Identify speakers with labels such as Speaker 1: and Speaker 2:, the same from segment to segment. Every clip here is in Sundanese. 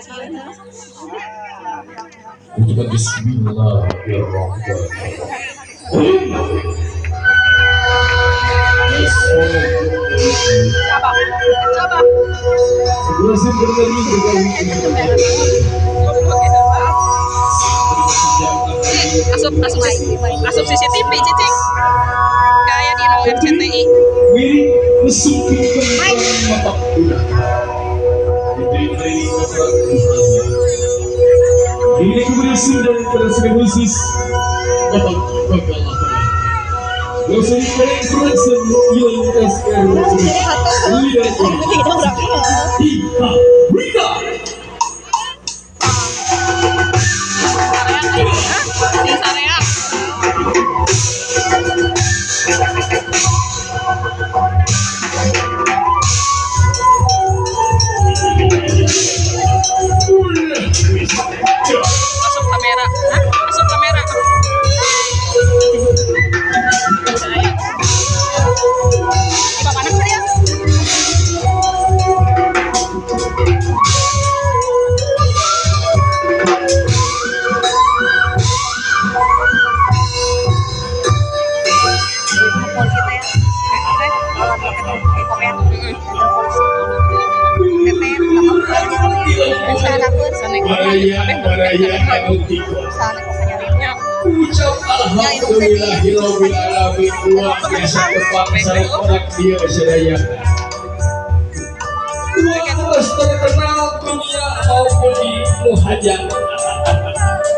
Speaker 1: Ucapan Bismillahirrahmanirrahim.
Speaker 2: Coba. Coba. Asup asup asup CCTV cicing. Kayak di no RCTI.
Speaker 1: Ini kemudian dan terasa khusus Bapak Bakal Langsung Tiga
Speaker 2: Sing sareak. Masuk kamera. Hah? Masuk kamera. Saya. Di papanan saya.
Speaker 1: Ucap alhamdulillahirabbil alamin luar biasa tepang sareng orang dia sadaya. Terus terkenal dunia maupun di nu hajat.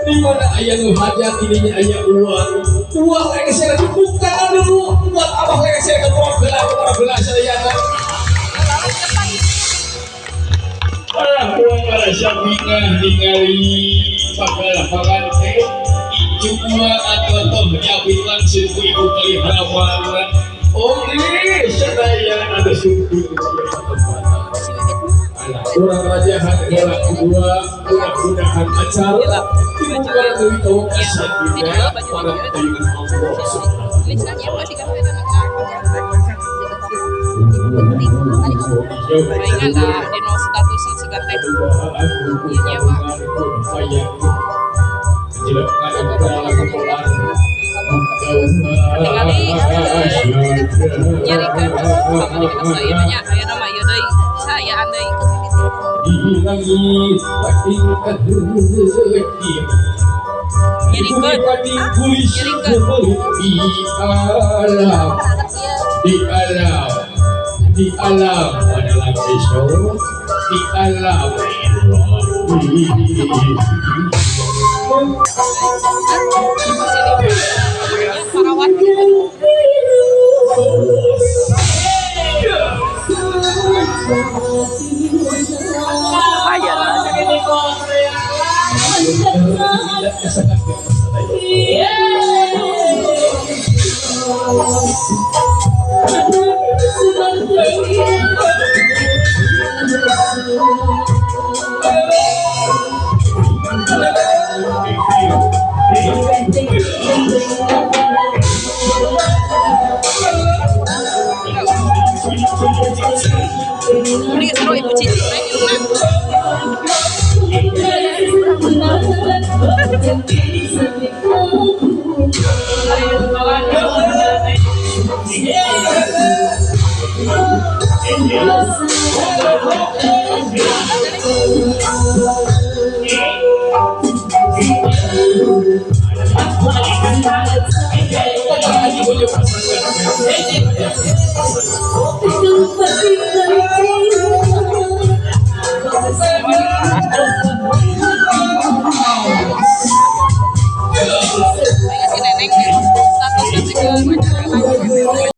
Speaker 1: Di mana aya nu hajat ininya aya uang. Uang lengser tepuk tangan dulu buat abah lengser ke heula ke heula sadayana. Alah uang rasa bingah ningali bakal lapangan teh cuma atau toh nyapin langsung ku ibu kali harapan. Oke, sadaya ada syukur kurang rajahan heula kedua mudah-mudahan acara dibuka deui tawak kasadina para payungan Allah Subhanahu.
Speaker 2: Palingan dah di no status sugan teh. Iya nya Pak. Ketinggali nyarikeun kamari kita ieu nya aya nama ieu deui. Saayaan deui. Nyerikeun. Nyerikeun.
Speaker 1: Di alam, di alam adalah esok, di alam.
Speaker 2: Ya, parawat. Ini seru ibu cici teh irungna.